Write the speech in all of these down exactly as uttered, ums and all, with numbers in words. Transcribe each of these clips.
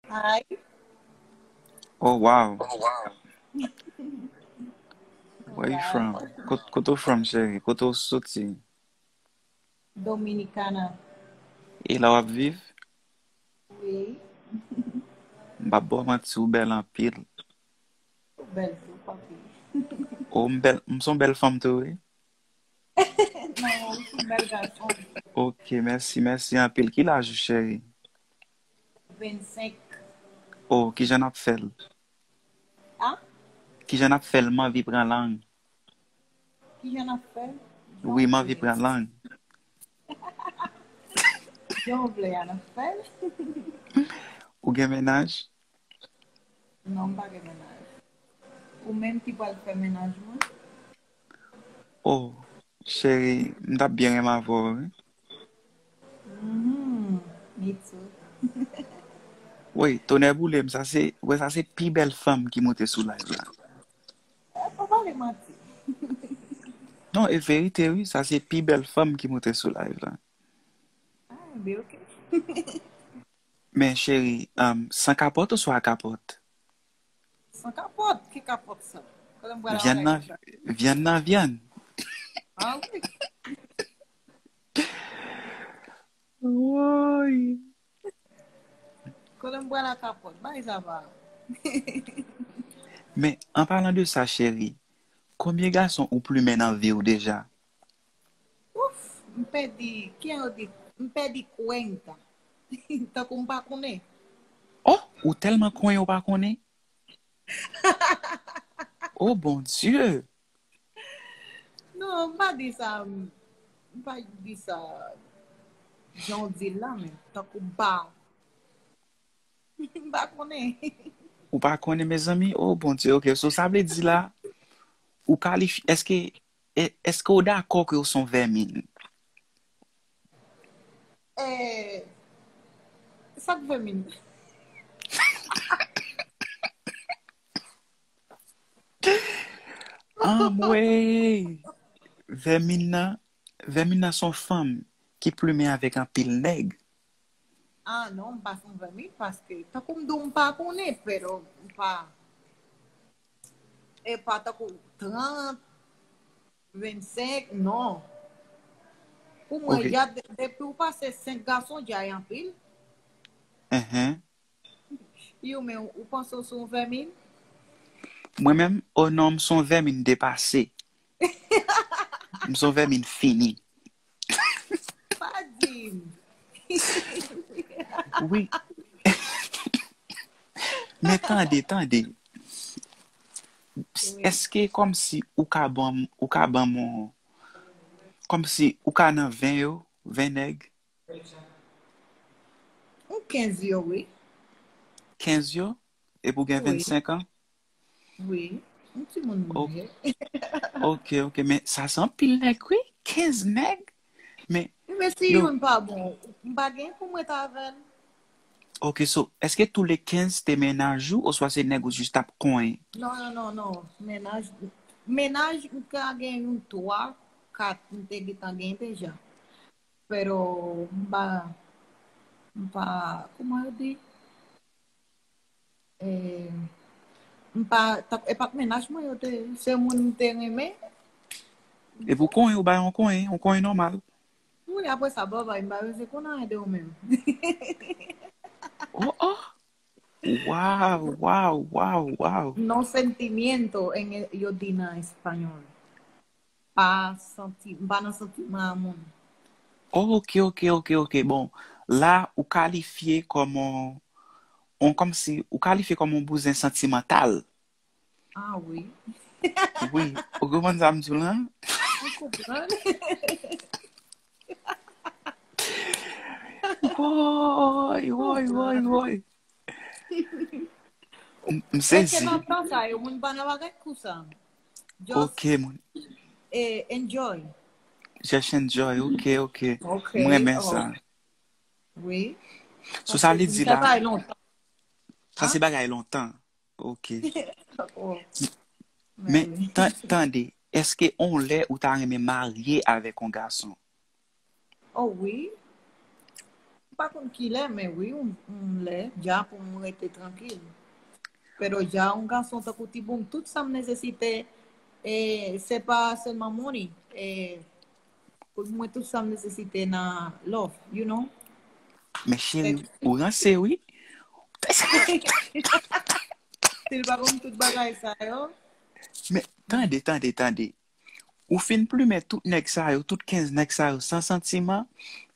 Hi. Oh, wow. Where you from? Kot- Kote w from, cheri? Kote w soti? Dominicana. E la w ap viv? Wi. M p ap ba w manti, ou bèl anpil. Ou bèl tou, papi. Oh, m bèl, m son bèl fanm tou, wi. Non, ou son bèl gason. Ok, mèsi, mèsi anpil. Ki laj ou, cheri? Vennsenk. Oh, kijan n ap fè l? Ah? Kijan n ap fè l? M anvi pran lang. Kijan n ap fè? Wi, m anvi pran lang. Jan w vle a, n ap fè l. Ou gen mennaj? Non, m pa gen mennaj. Ou menm ki pral fè mennaj mwen? Oh, cheri, m t ap byen renmen avè w, wi. Mhm, me too. Wi, tonè boule m, sa se, wè, sa se pi bèl fanm ki moute sou live la. Eh, pa pale manti. Non, e verite, wi, sa se pi bèl fanm ki moute sou live la. Ah, be ok. Men cheri, um, san kapòt oswa kapòt? San kapòt, ki kapòt sa? Kote m pral Vyann nan, vyann nan vyann. Ah wi. Woy. Kote m pral a kapòt, bay sa pa. Men, an palan de sa, cheri, konbyen gason ou plimen nan vi w deja? Ouf, m pèdi, kijan yo di, m pèdi kwenta. Tankou m pa konnen. Oh, ou tèlman konyen ou pa konnen? Oh, Bondye! Non, m pa di sa, m pa di sa jan w di l la, men tankou m pa, m pa konnen. Ou pa konnen, mezanmi? Oh, Bondye, ok. So, sa vle di la, ou kalifye, èske, e- èske ou dakò ke ou son vèmin? Eh, sa k vèmin? Anmwey! Vèmin nan, vèmin nan son fanm ki plimen avèk anpil nèg. Ah non, m pa son vèmin, paske tankou m di w, m pa konnen, pero m pa, e pa tankou trant, vennsenk, non. Pou mwen, Ok. Ya de- depi ou pase senk gason, dja e anpil. Enhen. Yo, men ou panse w se yon vèmin? Mwen menm, oh non, m se yon vèmin depase. M se yon vèmin fini. Pa di m. Wi. Men tande, tande. Èske kòmsi ou ka ban m, ou ka ban m yon, kòmsi ou ka nan ven yo, ven nèg? Ou kenz yo, wi. Kenz yo? Epi ou gen Wi. Vennsenk an? Wi. Yon timoun mwen ye. Ok, ok, men sa se anpil nèg, wi. Kenz nèg. Men, Men si yo, youn pa bon, m pa gen pou mwen ta avè l. Ok, so, èske tou le kenz te mennaj ou, oswa se nèg ou jis t ap konyen? Non, non, non, non. Mennaj, mennaj, m ka gen yon twa, kat, m te gentan gen deja. Pero, m pa, m pa, kòman yo di? Eh, m pa, t ap- e pa t mennaj mwen, yo te, se moun m te renmen. Epi w konyen, ou bay yon konyen, yon konyen nòmal. Wi, apre sa, babay, m pa bezwen konn anyen de ou menm. Oh, oh. Wow, wow, wow, wow. No sentimiento, en, yo di nan espanyòl. Pa santi, m pa nan santiman a moun. Ok, ok, ok, ok. Bon, la, ou kalifye kòm on, on, kòmsi, ou kalifye kòm on bouzen santimantal. Ah wi. Wi, ou konprann sa m di w lan? Ou konprann? Woy, woy, woy, woy. M, m Rete sezi. Nan tan sa yo, moun pa nan bagay kou sa. Just, Ok, moun. Eh, enjoy. Just enjoy, ok, ok. Ok. Mwen renmen Oh, sa. Wi. So sa vle Paske di sa la, pa e lontan. sa se bagay lontan. Ok. Oh. Men Mèsi. Tan- tande, èske on lè ou ta renmen marye avèk on gason? Oh wi. pa konn kilè, men wi, yon, yon lè, dja pou m rete trankil. Pero dja yon gason tankou Tiboum, tout sa m nesesite, e se pa sèlman money, e pou mwen tout sa m nesesite nan love, you know? Men cheri, ou ranse wi. Si l pa ban m tout bagay sa yo. Men tande, tande, tande. Ou fin plimen tout nèg sa yo, tout kenz nèg sa yo san santiman,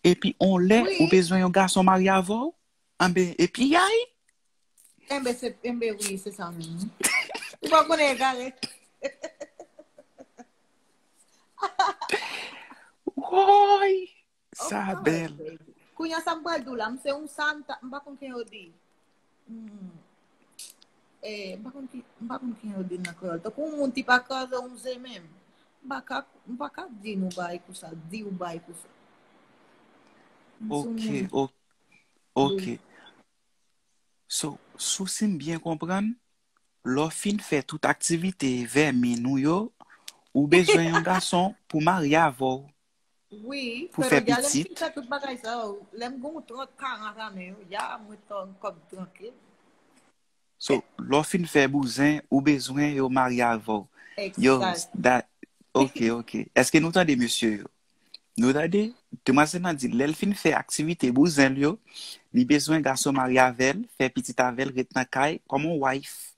epi on lè ou bezwen yon gason marye avè w, anben epi yay. Enben se enben wi, se sa menm. Ou pa konnen egare. Woy, sa bèl. Kounye a sa m pral di w la, m se yon sa m pa konn ken yo di. Eh, m pa konn ki m pa konn ki yo di nan kreyòl. Tankou yon moun ki pa kraze yon zen menm. M pa ka m pa ka di nou bay pou sa, di ou bay pou sa. Ok, ok. So, sou si m byen konprann, lè w fin fè tout aktivite vèmin ou yo, ou bezwen yon gason pou marye avè w. Wi, pou fè pitit. Lè m fin fè tout bagay sa yo, lè m gen trant, karant ane yo, ya mwen tan kòb trankil. So, lè w fin fè bouzen, ou bezwen yo marye avè w. Yo, that, ok, ok. Èske nou tande mesye yo? Nou tande? Demwazèl nan di, lè l fin fè aktivite bouzen l yo, li bezwen gason marye avè l, fè pitit avè l, ret nan kay, kòm on wife.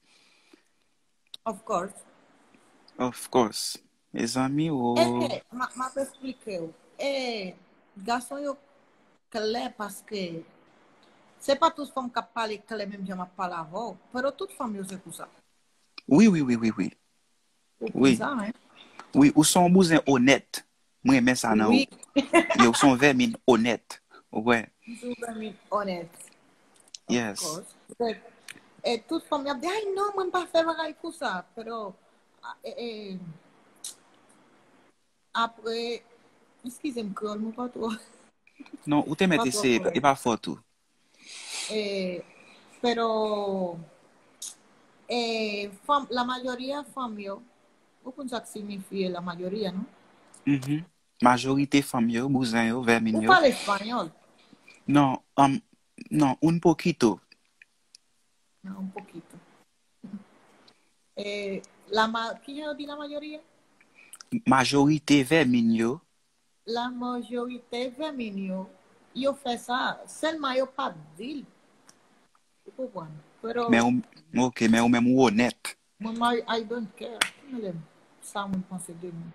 Of course. Of course. Mezanmi, o. Eh, eh, m ap esplike w. Eh, gason yo klè paske se pa tout fanm k ap pale klè menm jan m ap pale avè w. Pero tout fanm yo se konsa. Wi, wi, wi, wi, wi. Ou konn sa, hein? Wi, ou se yon bouzen onèt. Mwen renmen sa nan ou. Yo, ou se yon vèmin onèt. Ou wè. M se yon vèmin onèt. Yes. E tout fanm y ap di, ay non, mwen m pa fè bagay konsa. Pero, e, e, apre, eskize m, kreyòl mwen pa twò. Non, ou te mèt eseye, e pa fòt ou. Eh, pero, eh, fanm, la mayoría fanm yo, ou konn sa k siyifi la mayoría, non? Mhm. Majorite fanm yo, bouzen yo, vèmin yo. Ou pale espanyòl? Non, um, non, un poquito. Non, un poquito. Eh, la ma, kijan yo di la mayoría? Majorite vèmin yo. La majorite vèmin yo, yo fè sa, sèlman yo p ap di l. Ou konprann? Pero, Men ou, ok, men ou menm ou onèt. Mwen, I, I don't care. Ki rele m? Sa moun panse de mwen.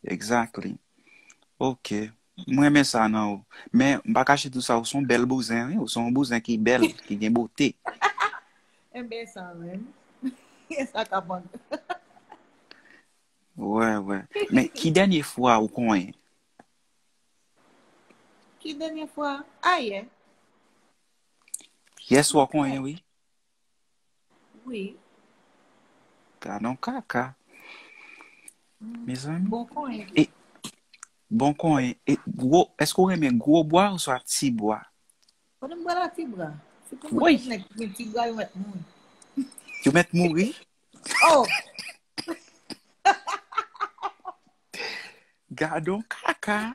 Exactly. Ok. Mwen renmen sa nan ou. Men m pa kache di w sa, ou se yon bèl bouzen, wi. Ou se yon bouzen ki bèl, ki gen bote. Enben sa menm. E sa k ap ann. Wè, wè. Men ki dènye fwa ou konyen? Ki dènye fwa? Ayè. Yè swa w konyen, wi. Wi. Gadon kaka. Mezanmi. Bon konyen. E, bon konyen. E, gwo, èske w renmen gwo bwa oswa ti bwa? Konnen m pral a ti bwa. Se pou mwen tout nèg ki gen ti bwa yo mèt mouri. Yo mèt mouri? Oh! Gadon kaka.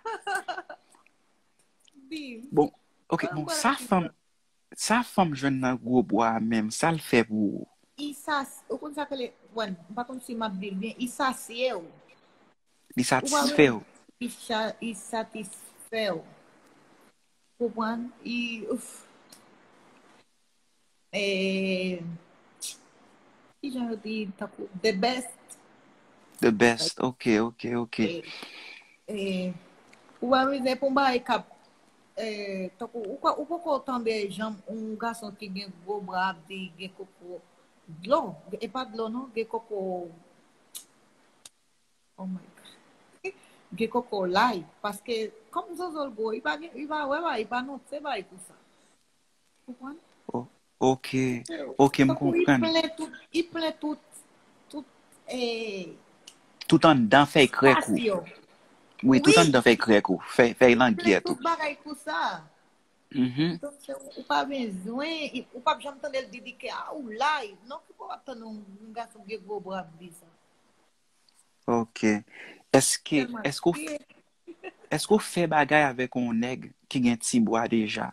Bim. Bon, ok, bon, sa fanm, sa fanm jwenn nan gwo bwa a menm, sa l fè pou ou? I sas, ou konn sa k rele, bon, m pa konn si m ap di l byen, i sasye w. Li satisfè w. I sa, i satisfè w. Konprann? I, ouf. Eh, kijan yo di tankou the best? The best. Ok, ok, ok. Eh, eh, ou pa bezwen pou bagay k ap, eh, tankou, ou, ou poko tande janm yon gason ki gen gwo bra ap di gen koko dlo. E pa dlo non, gen koko, oh my God. Gen koko lay. Paske, kòm zozo l gwo, li pa gen, li pa wè bagay, li pa nonse bagay konsa. Konprann? Ok. Ok, m konprann. Li plen tout, li plen tout, tout, eh, tout anndan fèy krèk ou. Wi, tout anndan fèy krèk ou. Fèy, fèy langyèt ou. Tout bagay konsa. Donk, ou pa bezwen, ou p ap janm tande l di, di ke, a, ou lay. Non, ki pou w ap tande yon gason gen gwo bra ap di sa. Ok. Èske, èske w, èske w fè bagay avèk yon nèg ki gen ti bwa deja?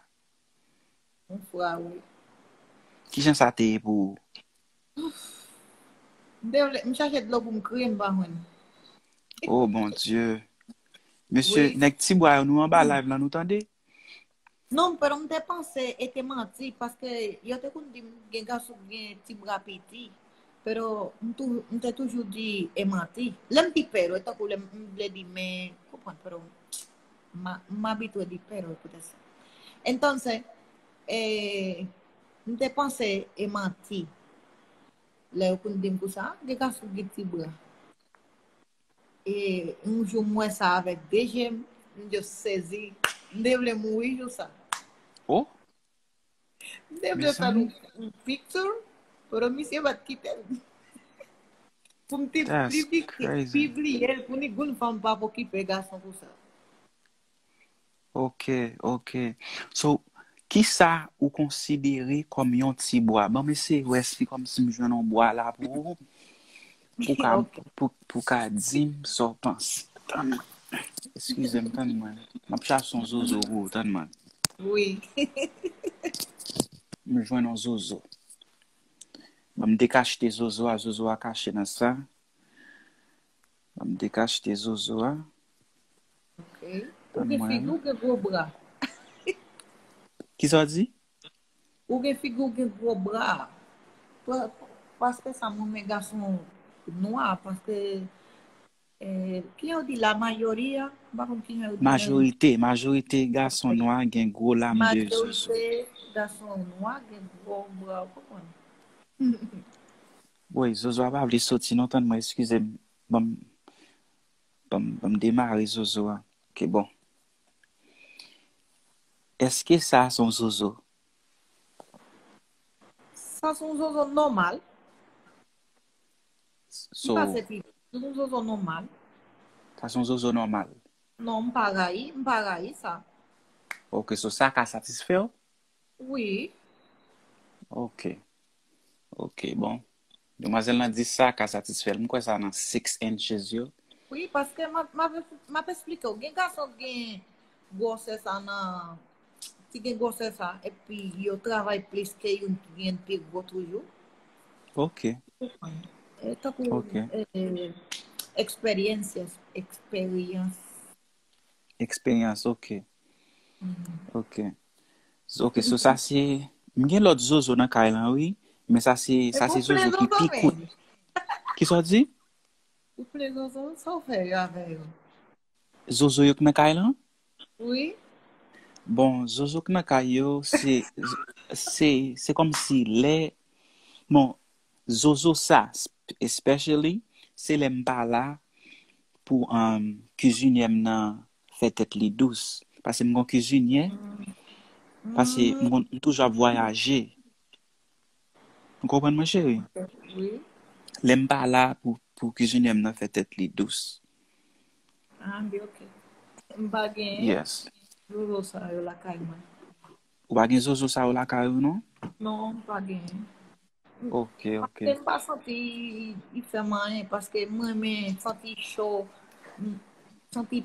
Yon fwa, wi. Kijan sa te ye pou ou? M te vle, m chache dlo pou m kriye, m pa jwenn. Oh, Bondye. Mesye, nèg ti bwa yo, nou anba live lan, nou tande? Non, pero m te panse e te manti, paske yo te konn di m gen gason ki gen ti bra piti. Pero m, tou, m te toujou di e manti. Lè m di pero, e tankou lè m vle di men, konprann, pero m, m abitye di pero, poutèt sa. Entonces, eh, m te panse e manti. Lè yo konn di m konsa, gen gason ki gen ti bra. E yon jou m wè sa avèk de je m, m just sezi. M te vle mouri jou sa. Oh, M te vle fè l yon picture, pero misye pa t kite l. Pou m te pibliye l, pou ni goun fanm pa pokipe gason konsa. Ok, ok. So, kisa ou konsidere kòm yon ti bwa? Ban m eseye wè si kòmsi m jwenn yon bwa la pou ou. Pou ka, pou, pou ka di m sa w panse. Tann. Eskize m, tann mwen. M ap chache yon zozo pou ou, tann mwen. Wi. M jwenn yon zozo. Ban m dekachte zozo a, zozo a kache nan sa. Ban m dekachte zozo a. Ok. Ou gen figi, ou gen gwo bra. Kisa w di? Ou gen figi, ou gen gwo bra. Paske sa m renmen gason nwa, paske, eh, kijan yo di la mayoria? M pa konn kijan yo di. Majorite, majorite gason nwa gen gwo lame de zozo. Majorite gason nwa gen gwo bra, ou konprann? Woy, zozo a pa vle soti non, tann mwen, eskize m. Ban m, ban m, ban m demare zozo a. Ok, bon. Èske sa se yon zozo? Sa se yon zozo nòmal. So, Li pa se pi, se yon zozo nòmal. Sa se yon zozo nòmal. Non, m pa rayi, m pa rayi sa. Ok, so sa ka satisfè w? Wi. Ok. Ok, bon. Demwazèl lan di sa ka satisfè l. M kwè sa nan six inches yo. Wi, paske m ap, m ap, m ap esplike w. Gen gason gen gwosè sa nan, ki gen gwosè sa, epi yo travay plis ke youn ki gen pi gwo toujou. Ok. E tankou, Ok. eh, experiences, experience. Eksperyans, ok. Ok. So, ok, so sa se, m gen lòt zozo nan kay lan, wi. Men sa se, sa se zozo ki pi kout. Kisa w di? Ou plen zozo, sa w fè yo avè yo? Zozo yo k nan kay lan? Wi. Bon, zozo k nan kay yo, se, se, se kòmsi lè, bon, zozo sa, especially, se lè m pa la pou, um, kizinyè m nan fè tèt li dous. Paske m gon kizinyè, paske m gon, m toujou ap vwayaje. Ou konprann mwen, cheri? Wi. Lè m pa la pou, pou kizinyè m nan fè tèt li dous. Ah, ok. M pa gen Yes. Zozo sa yo lakay mwen. Ou pa gen zozo sa yo lakay ou, non? Non, m pa gen. Ok, ok. Paske m pa santi li fè m anyen, paske m renmen santi cho, m santi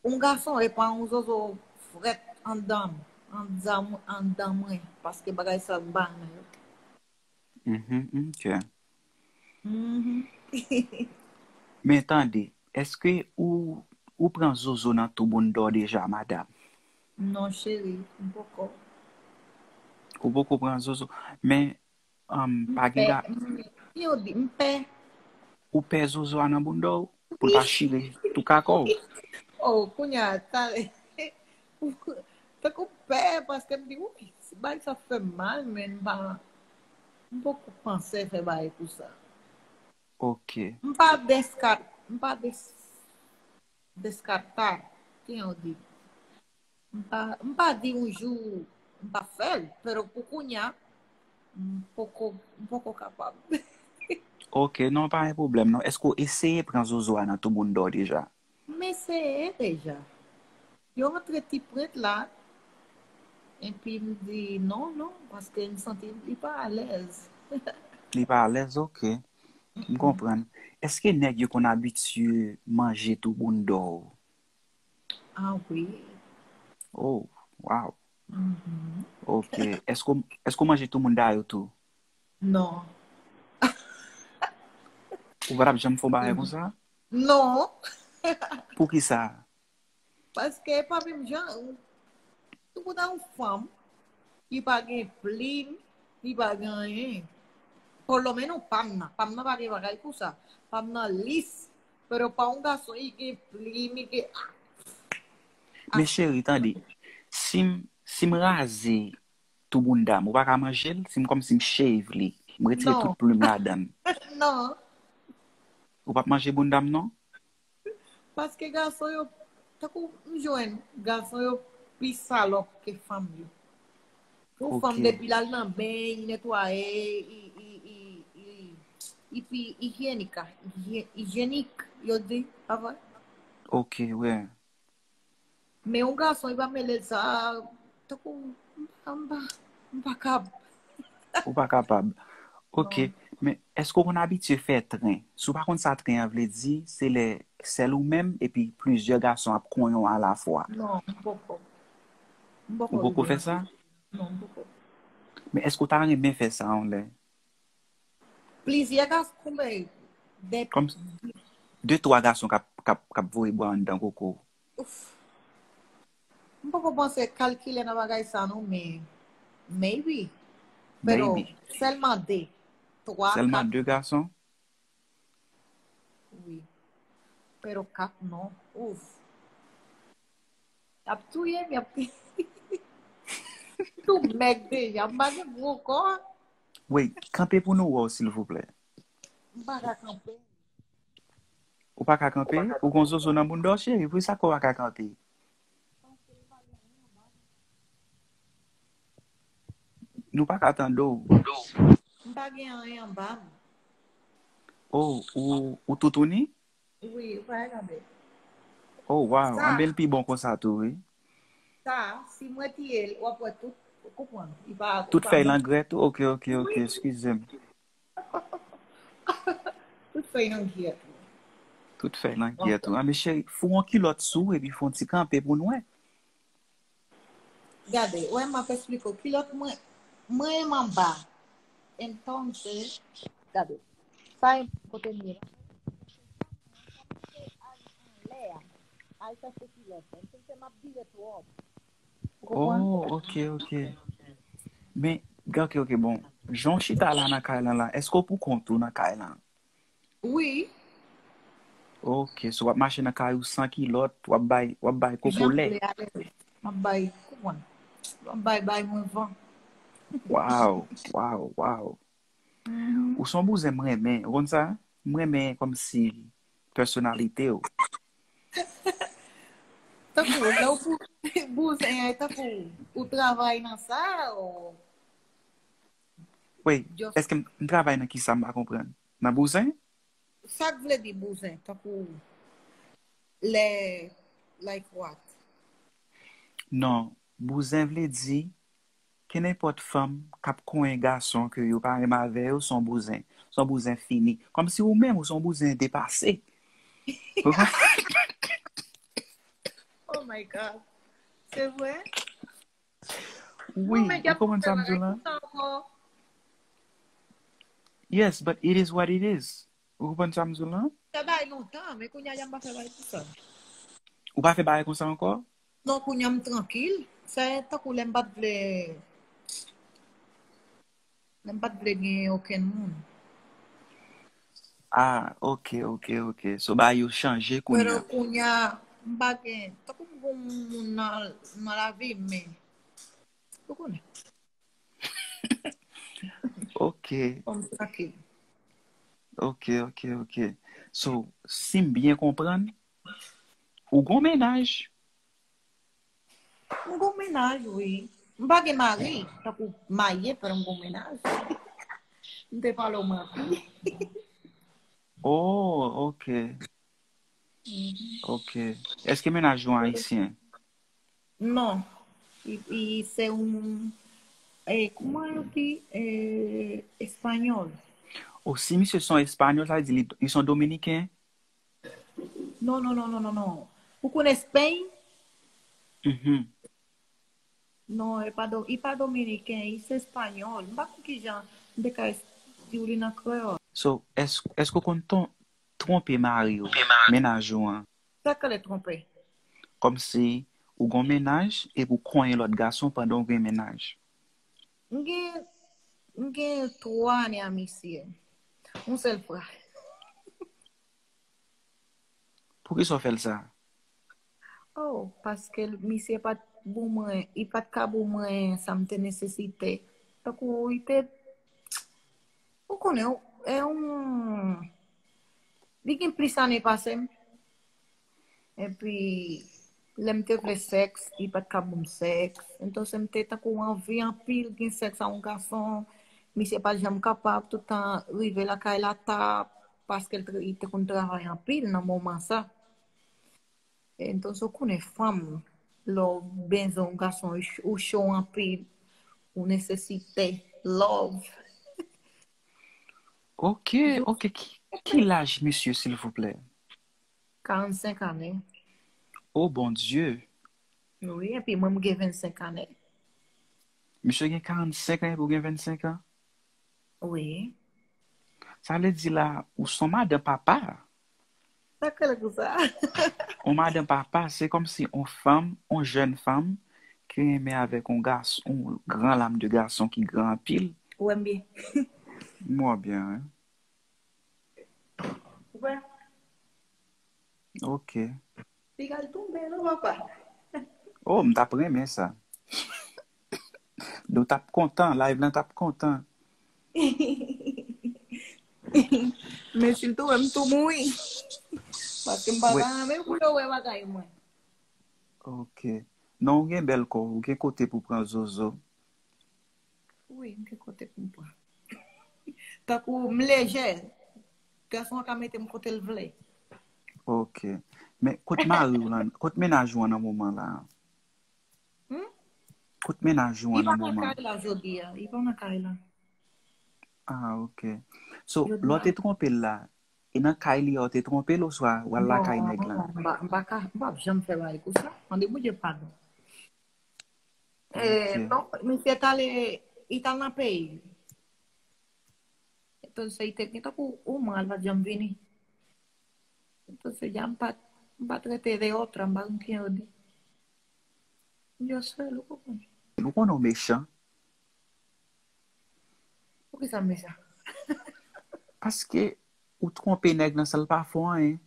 yon gason e pa yon zozo frèt anndan m, anndan, anndan mwen, paske bagay sa m pa renmen yo. Mhm, ok. Mhm. Men tande, èske ou, ou pran zozo nan tou bounda w deja, madam? Non, cheri, m poko. Ou poko pran zozo? Men, um, pa gen ga- M, yo di, m pè. Ou pè zozo a nan bounda w? Pou l pa chire tou kakò w? Oh, kounye a, talè. Tankou pè, paske m di, wi, si bagay sa fè m mal, men m pa, m poko panse fè bagay pou sa. Ok. M pa deskat, m pa des, deskata, kijan w di? M pa, m pa di yon jou m pa fè l, pero pou kounye a, m poko, m poko kapab. Ok, non, pa gen pwoblèm, non. Èske w eseye pran zozo a nan tou bounda w deja? M eseye deja. Yo rantre ti prent la, epi m di non, non, paske m santi li pa alèz. Li pa alèz, ok. M konprann. Èske nèg yo konn abitye manje tou bounda w? Ah wi. Oh, wow. Mhm. Ok. Èske w- èske w manje toumounda yo tou? Non. Ou pa t ap janm fè yon bagay konsa? Non. Poukisa? Paske e pa menm jan. Toumounda yon fanm, li pa gen plim, li pa gen anyen. Pòlomenos pa m nan. Pa m nan pa gen bagay konsa. Pa m nan lis. Pero pa yon gason, li gen plim, li gen. Men cheri, tande. Si m, si m raze toumounda m, ou pa ka manje l? Si m kòmsi m shave li, m retire Non. Tout plim ladan l. Non. Ou p ap manje bounda m non? Paske gason yo, tankou m jwenn, gason yo pi salòp ke fanm yo. Pou fanm Ok. Depi l al nan beny, li netwaye, li, li, li, li, li pi ijyenik, a. Ijye- ijyenik, yo di, pa vre? Ok, wè. Men yon gason, li pa mele l sa, tankou, m pa, m pa, m pa kab. Ou pa kapab. Ok, Non. Men èske w konn abitye fè tren? Si w pa konn sa tren an vle di, se lè sèl ou menm epi plizyè gason ap konyen w alafwa. Non, m poko. M Ou poko fè sa? Non, m poko. Men èske w ta renmen fè sa yon lè? Plizyè gason, men, de Kòm de twa gason k ap, k ap, k ap voye bwa anndan koko w. Ouf. M poko panse kalkile nan bagay sa non, men maybe. Pero Maybe. Sèlman de. Twa, Sèlman kat. De gason? Wi. Pero kat non. Ouf. Y ap touye m, y ap tou mèg deja. M pa gen gwo kò. Wi, kanpe pou nou wè w, silvouplè. M pa ka kanpe. Ou pa ka kanpe? Ou gon zozo nan bounda w, cheri, poukisa w pa ka kanpe? Nou pa ka tande w. M pa gen anyen anba m. Oh, ou, ou toutouni? Wi, ou pa gade. Oh, wow. Sa- Anben l pi bon konsa tou, wi. Sa, si m retire l, w ap wè tout, ou konprann? Li pa, Tout li pa fèy bon. Lan grèt ou? Ok, ok, ok, Wi. Eskize m. Tout fèy Lan grèt ou. Tout fèy Lan grèt ou. Anben cheri, fout yon kilòt sou w epi fout yon ti kanpe pou n wè. Gade, wè m ap esplike w. Kilòt mwen, mwen renmen anba. Entonces, gade. Sa e kote m ye la. Anlè a. Al chèche kilòt. Entonces, m ap vire twòp. Ou konprann? Oh, ok, ok. Men, ok, ok, bon. Jan w chita la nan kay lan la, èske w pou kont ou nan kay lan? Wi. Ok, so w ap mache nan kay ou san kilòt, w ap bay, w ap bay koko Jan m lè. vle alèz. M ap bay, konprann. M ap bay, bay mwen van. Wow, wow, wow. Mhm. Ou se yon bouzen m renmen. Ou konn sa? M renmen kòmsi pèsonalite w. Tankou, lè ou pou bouzen, tankou, ou travay nan sa, ou Wi, just, èske m m travay nan ki sa m pa konprann? Nan bouzen? Sa k vle di bouzen, tankou, lè, like what? Non, bouzen vle di, kenenpòt fanm k ap konyen gason ke yo pa renmen avè yo, se yon bouzen. Se yon bouzen fini. Kòmsi ou menm, ou se yon bouzen depase. Oh my God. Se vre? Wi, Non, men ou konprann sa m di w lan? Sa ankò. Yes, but it is what it is. Ou konprann sa m di w lan? Fè bagay lontan, men kounye a m pa fè bagay konsa. Ou pa fè bagay konsa ankò? Non, kounye a m trankil. Se tankou lè m pa t vle, lè m pa t vle gen okenn moun. Ah, ok, ok, ok. So, bagay yo chanje kounye Pero a. Kounye a, m pa gen, tankou m gon moun nan, nan lavi m, men, ou konnen. Ok, Fò m trankil. ok, ok, ok. So, si m byen konprann, ou gon mennaj? M gon mennaj, wi. M pa gen mari, tankou marye, pandan m gon mennaj. M te pale w mari. Oh, ok. Mhm. Ok. Èske mennaj ou ayisyen? Non. Li, li se yon, eh, kòman yo di, eh, espanyòl. O, si misye se yon espanyòl, sa vle di li, li se yon dominiken? Non, non, non, non, non, non. Ou konn Espay? Mhm. Non, e pa do, i pa dominiken, i se espanyòl. M pa konn kijan m te ka es- di w li nan kreyòl. So, èske, èske w konn ton, twonpe mari w, mennaj ou an? Sa k rele twonpe? Kòmsi ou gon mennaj epi w konyen lòt gason pandan w gen mennaj. M gen, m gen twa ane a misye. Yon sèl fwa. Poukisa w fè l sa? Oh, paske misye pa t ban mwen, li pa t ka ban mwen sa m te nesesite. Tankou li te, ou konnen, e yon, li gen plis ane pase m. Epi, lè m te vle sèks, li pa t ka ban m sèks. Entonse, m te tankou anvi anpil gen sèks a yon gason. Misye pa t janm kapab, tout tan rive lakay la ta, paske l te, li te konn travay anpil nan moman sa. Entonse, ou konnen fanm, lè w bezwen yon gason, ou cho anpil, ou nesesite love. Ok, ok. Ki, ki laj misye, silvouplè? Karannsenk ane. Oh, Bondye. Wi, epi mwen, m gen vennsenk ane. Misye gen karannsenk an epi w gen vennsenk an? Wi. Sa vle di la, ou se yon madan papa. Sa k rele konsa? Yon madan papa, se kòmsi yon fanm, yon jèn fanm, ki renmen avèk yon gason, yon gran lam de gason ki gran anpil. Ou wè m byen. M wè w byen, wi. Ou wè? Ok. Piga l tonbe, non, papa? Oh, m t ap renmen sa. Nou t ap kontan, live lan t ap kontan. Men si l tou wè m tou mouri. Paske m pa ka renmen pou yo wè bagay mwen. Ok. Non, ou gen bèl kò, ou gen kote pou pran zozo. Wi, m gen kote pou m pran. Tankou m lejè, gason an ka mete m kote l vle. Ok. Men kot mari w lan, kot mennaj ou an nan moman la? Hmm? Kot mennaj ou Li an pa nan nan moman? Kay la jodi a, li pa nan kay la. Ah, ok. So, Jodi lè w a. Te twonpe l la, e nan kay li a w te twonpe l oswa w al lakay nèg lan? Non, m pa, m pa ka, m pa janm fè bagay konsa. Mande Bondye padon. Eh, Ok. Non, misye t ale, li t al nan peyi. Entonse, li te gen tankou yon mwa, li pa t janm vini. Entonse, ya m pa, m pa trete de otra, m pa konn kijan yo di. Yo sèl, ou konprann. Ou konnen w mechan. Poukisa m mechan? Paske ou twonpe nèg lan san l pa fè w anyen.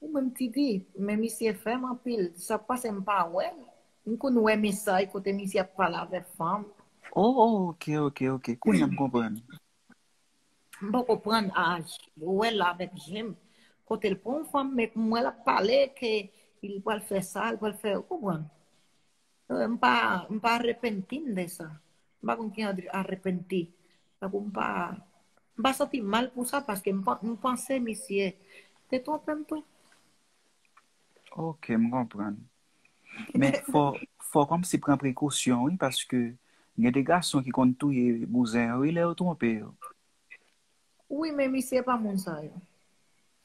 Ou menm Titi, men misye fè m anpil. Sa k pase m pa wè l. M konn wè mesaj kote misye ap pale avèk fanm. Oh, oh, ok, ok, ok. Kounye a m konprann. M poko pran aj. Ou wè l avèk je m. Kote l pran yon fanm, men m wè l ap pale ke li pral fè sa, li pral fè, ou konprann? Eh, M pa, m pa arepenti m de sa. M pa konn kijan di arepenti. Tankou m pa, m pa santi mal pou sa paske m, pa- m panse misye te twonpe m tou. Ok, m konprann. Men fò, fò kòmsi pran prekosyon, wi, paske gen de gason ki konn touye bouzen yo, wi, lè yo twonpe yo. Wi, men misye pa moun sa yo.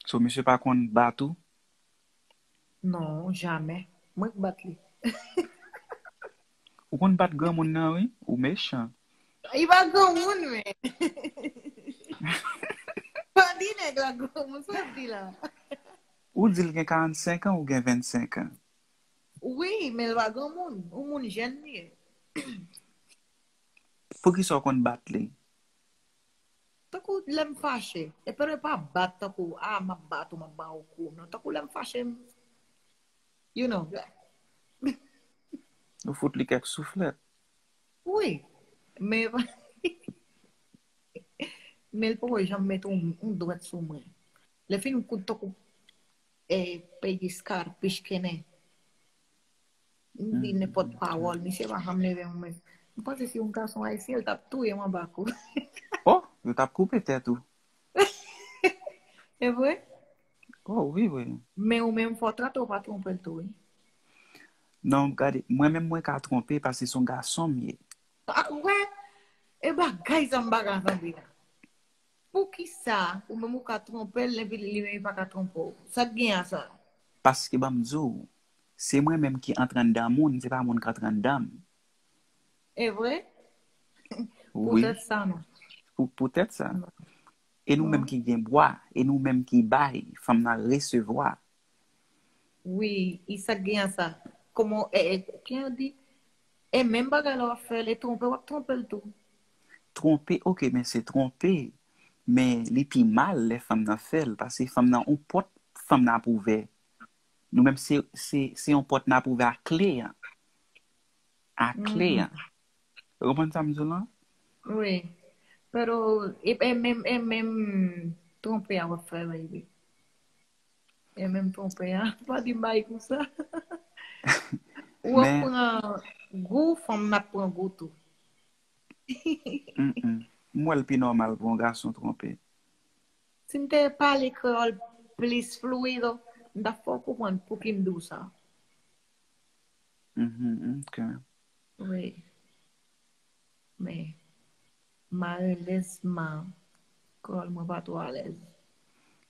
So, misye pa konn bat ou? Non, jamè. Mwen k bat li. Ou konn bat granmoun nan, wi? Ou mechan. Li pa granmoun, men. Pa di nèg la granmoun, sa w di la. Ou di l gen karannsenk an, ou gen vennsenk an? Wi, men l pa granmoun. Yon moun jèn li ye. Poukisa w konn bat li? Tankou lè m fache. E pa, pa bat tankou, a, m ap bat ou, m ap ba ou kou. Non, tankou lè m fache, m, you know. Ou fout li kèk souflèt. Wi, men, men l poko janm met yon, yon dwèt sou mwen. Lè fini m kout tankou, eh, peyis karpich kenen. M di nenpòt pawòl, misye pa janm leve yon men. M panse si yon gason ayisyen, l t ap touye m anba kou. Oh, yo t ap koupe tèt ou. E vre? Oh, wi, wi. Men ou menm fò trate, ou pa twonpe l tou, wi. Non, gade, mwen menm mwen ka twonpe paske se yon gason m ye. Ah, ou wè, e bagay sa m pa ka tande a. Poukisa ou menm ou ka twonpe l, epi li menm li pa ka twonpe w? Sa k gen a sa? Paske ban m di w, Se mwen menm ki antre anndan moun, se pa moun k antre anndan m. E vre? Wi, Poutèt sa, non. pou, poutèt sa. E nou menm ki gen bwa, e nou menm ki bay, fanm nan resevwa. Wi, e sa k gen a sa. Kòman, e, e, kijan yo di? E menm bagay la w ap fè l, e twonpe, w ap twonpe l tou. Twonpe, ok, men se twonpe. Men li pi mal lè fanm nan fè l, paske fanm nan on pòt, fanm nan ap ouvè. Nou menm se, se, se yon pòt n ap ouvè ak kle an. Ak kle an. Ou konprann sa m di w lan? Wi. Pero, e, e menm, e menm twonpe a w ap fè, baby. E menm twonpe a, pa di m bay konsa. Ou ap Men, pran gou, fanm nan ap pran gou tou. mm, mm. M wè l pi nòmal pou yon gason twonpe. Si m te pale kreyòl plis fluido, m t ap fè w konprann pouki m di w sa. Mhm, ok. Wi. Men, malerezman, kreyòl mwen pa twò alèz.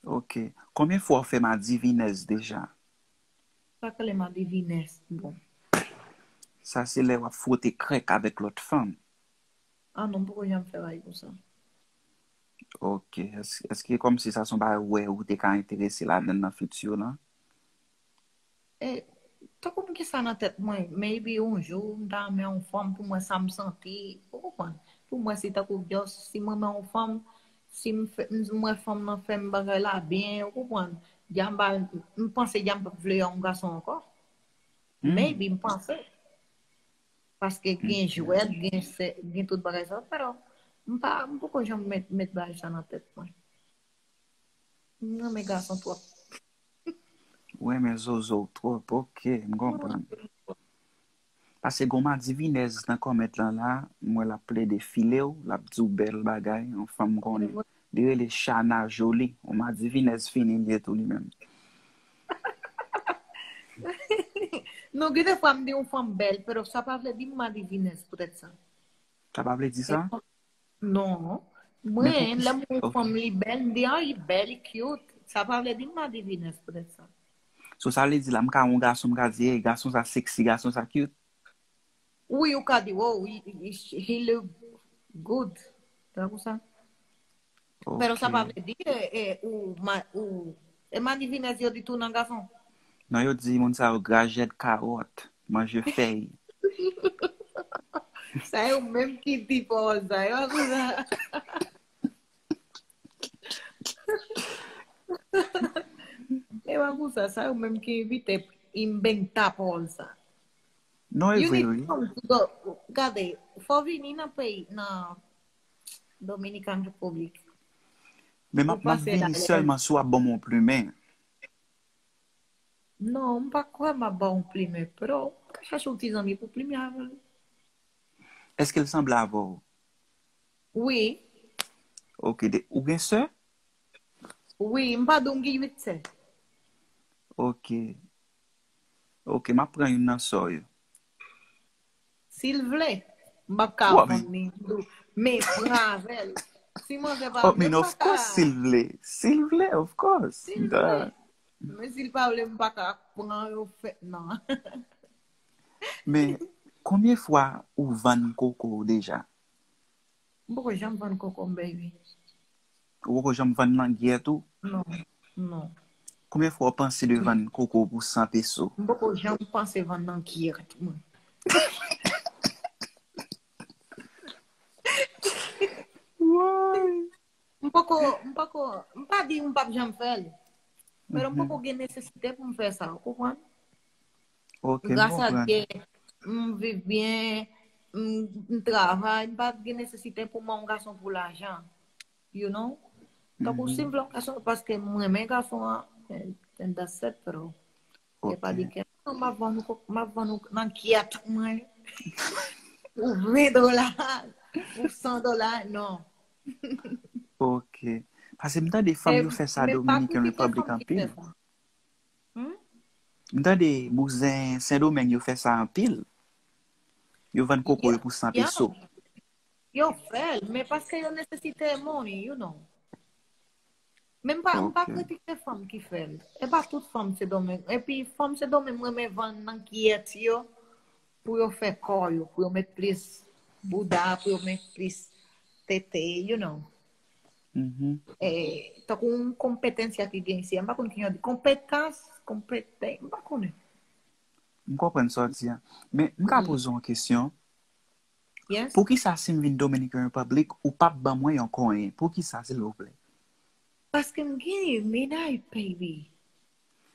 Ok. Konbyen fwa w fè madivinèz deja? Sa k rele madivinèz, bon. Sa se lè w ap fwote krèk avèk lòt fanm. Ah non, m poko janm fè bagay konsa. Ok. Èske, èske kòmsi sa se yon bagay ou wè ou te ka enterese ladan nan fiti lan? E, tankou m gen sa nan tèt mwen, maybe yon jou, m ta renmen yon fanm pou mwen sa m santi, ou konprann? Pou mwen, se tankou just, si m renmen yon fanm, si m fè, m, m wè fanm nan fè m bagay la byen, ou konprann? Dja m pa, m panse dja m p ap vle yon gason ankò. Maybe, m panse. Paske gen jwèt, gen sè, gen tout bagay sa, pero m pa, m poko janm met, met bagay sa nan tèt mwen. M renmen gason twòp. Ou renmen zozo w twòp, ok, m konprann. Paske gon madivinèz nan kòmèt lan la, m wè l ap plede file w, l ap di w bèl bagay, yon fanm m konnen. Li rele Chana Jolie, yon madivinèz fini li ye tou li menm. Non, gen de fwa m di yon fanm bèl, pero sa pa vle di m madivinèz poutèt sa. Sa pa vle di sa? Non. Mwen, lè m wè yon fanm li bèl, m di, ah, li bèl, li cute. Sa pa vle di m madivinèz poutèt sa. So, sa vle di la, m ka wè yon gason, m ka di, hey, gason sa sexy, gason sa cute. Wi, ou ka di, oh, he, he, he look good. Tankou sa. Pero sa pa vle di, e, e, ou, ma, ou, e madivinèz yo di tou nan gason. Non, yo di moun sa yo grajèt kawòt, manje fèy. Sa yo menm ki di pawòl sa yo, konsa. E pa konsa, sa yo menm ki envite inventa pawòl sa. Non, e You vre, need wi. to go. Gade, fò vini nan peyi, nan Dominican Republic. Men m Ou ap, m ap pase vini la. Sèlman si w ap ban m yon plimen. Non, m pa kwè m ap ba w yon plimen, pero m ka chache yon ti zanmi pou plimen avè l. Èske l sanble avè w? Wi, Ok, de, ou gen sè? wi, m pa di w m gen uit sè. Ok. Ok, m ap pran youn nan sè w yo. Si l vle, m p ap ka Wa, vann li. Men pran avè l. Si manzè pa Oh, vle, men m of pa ka. Course, si l vle. Si l vle, of course. Si l vle. Men si l pa vle, m pa ka pran yo fèt, non. Men, konbyen fwa ou vann koko w deja? M poko janm vann koko m, baby. Ou poko janm vann langyèt ou? Non, non. Konbyen fwa w panse de vann koko w pou san peso? M poko janm panse vann langyèt mwen. Woy! M poko, m poko, m pa di m p ap janm fè l. Men m poko gen nesesite pou m fè sa, ou konprann? Ok, m Gras a konprann. Dye, m viv byen, m, m travay, m pa gen nesesite pou m wè yon gason pou lajan. You know? Tankou si m vle yon gason, paske m renmen gason an, and, and that's it, bro. E pa di ke non, m ap vann ou, m ap vann ou nan kyèt mwen. Pou ven dola, pou san dola, non. Ok. Paske m tande fanm yo fè sa Dominican Republic anpil. M tande bouzen Sendomeng yo fè sa anpil. Yo vann koko yo pou san peso. Yo fè l, men paske yo nesesite money, you know. Men m pa, m pa kritike fanm ki fè l. E pa tout fanm Sendomeng. Epi fanm Sendomeng renmen vann nan kiyèt yo pou yo fè kò yo, pou yo met plis bouda, pou yo met plis tete, you know. Mhm. E, tankou yon konpetansi ki gen isi, m pa konn ki yon di konpetans, konpeten, m pa konnen. M konprann sa w di a. Men m ka poze w yon kesyon. Yes. Poukisa si m vin Dominican Republic, ou p ap ban mwen yon konyen? Poukisa, silvouplè? Paske m gen mennaj, baby.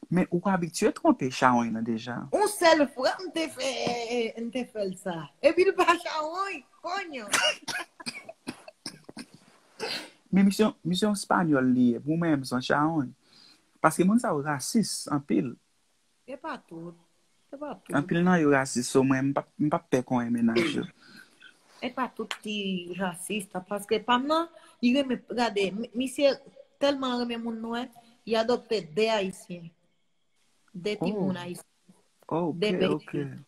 Men ou abitye twonpe chawony lan deja. Yon sèl fwa m te fè, m te fè l sa. Epi l pa chawony, konyo. Men misye, misye yon espanyòl li ye. Pou mwen, m se yon chawony. Paske moun sa yo rasis anpil. E pa tout. E pa tout. Anpil nan yo rasis, so mwen, m p ap, m p ap pè konyen mennaj yo. E pa tout ki rasis, paske pa m nan, li renmen, gade, mi- misye tèlman renmen moun nwè, li adopte de Ayisyen. De timoun Ayisyen. Ok, De ok. bebe.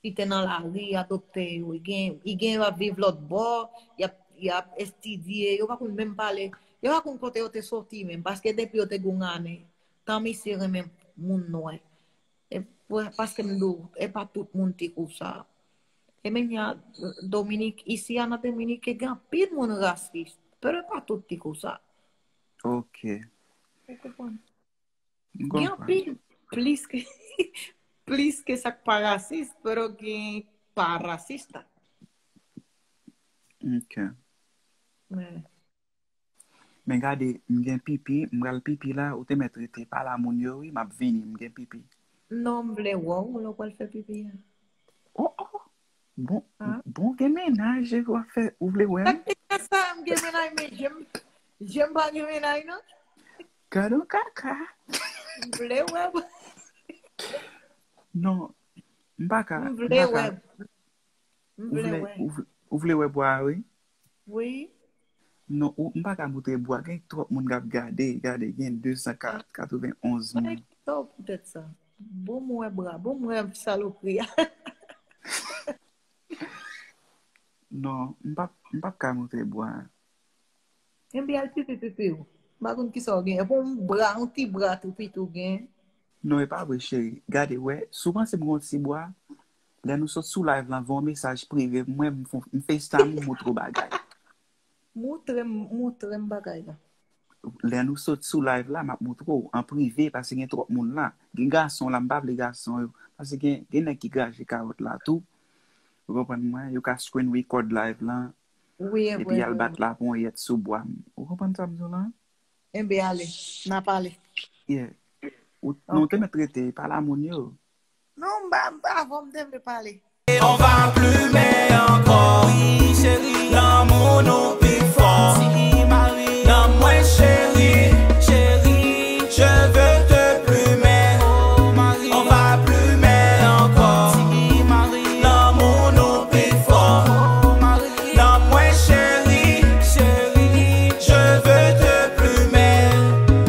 Li te nan lari, li adopte yo. Li gen, li gen yo ap viv lòt bò, y ap, y ap estidye, yo pa konn menm pale. Yo pa konn kote yo te soti menm, paske depi yo te gen yon ane, tan misye renmen moun nwè. E, paske m di w, e pa tout moun ki konsa. E menm jan Dominik, isi a nan Dominik, gen anpil moun rasis. Pero e pa tout ki konsa. Ok. Ou konprann? M Gen konprann. anpil plis ke, plis ke sa k pa rasis, pero gen pa rasis la. Ok. Men, Men gade, m gen pipi, m pral pipi la, ou te mèt rete pale a moun yo, wi, m ap vini, m gen pipi. Non, m vle wè w lè w pral fè pipi a. Oh, oh. Bon, Hein? Bon, gen mennaj, w ap fè, ou vle wè Sa m? k te fè sa, m gen mennaj, men je m, je m pa gen mennaj, non. Gade yon kaka. M vle wè w. Non, m pa ka. M m vle pa ka. wè. M Ou vle vle, wè. ou vle, ou vle wè bwa, wi? Wi. Non, ou, m pa ka montre bwa. Gen twòp moun k ap gade, gade, gen de san katrevenonz moun. Ay, sa poutèt sa. Bon, m wè bra. Bon, m wè salopri a. Non, m p ap, m p ap ka montre bwa. Enben, al pipi pipi w. M pa konn kisa w gen. Bon, yon bra, yon ti bra tou piti w gen. Non, e pa vre, cheri. Gade, wè, si w panse m gen yon ti bwa, lè nou sot sou live lan, voye yon mesaj prive pou mwen, m fon- m FaceTime ou, montre w bagay. Montre m, montre m bagay la. Lè nou sot sou live la, m ap montre w an prive, paske gen twòp moun la. Gen gason la, m pa vle gason yo. Paske gen, gen nèg ki graje kawòt la tou. Ou konprann mwen? Yo ka screen record live lan, Wi, e epi vre, y al vre. Bat laponyèt sou bwa m. Ou konprann sa m di w la? Enben, ale, n a pale. Yeah. Ou, non, ou te mèt rete, pale a moun yo. Non, m pa, m pa, avan m te vle pale. On va plumer encore.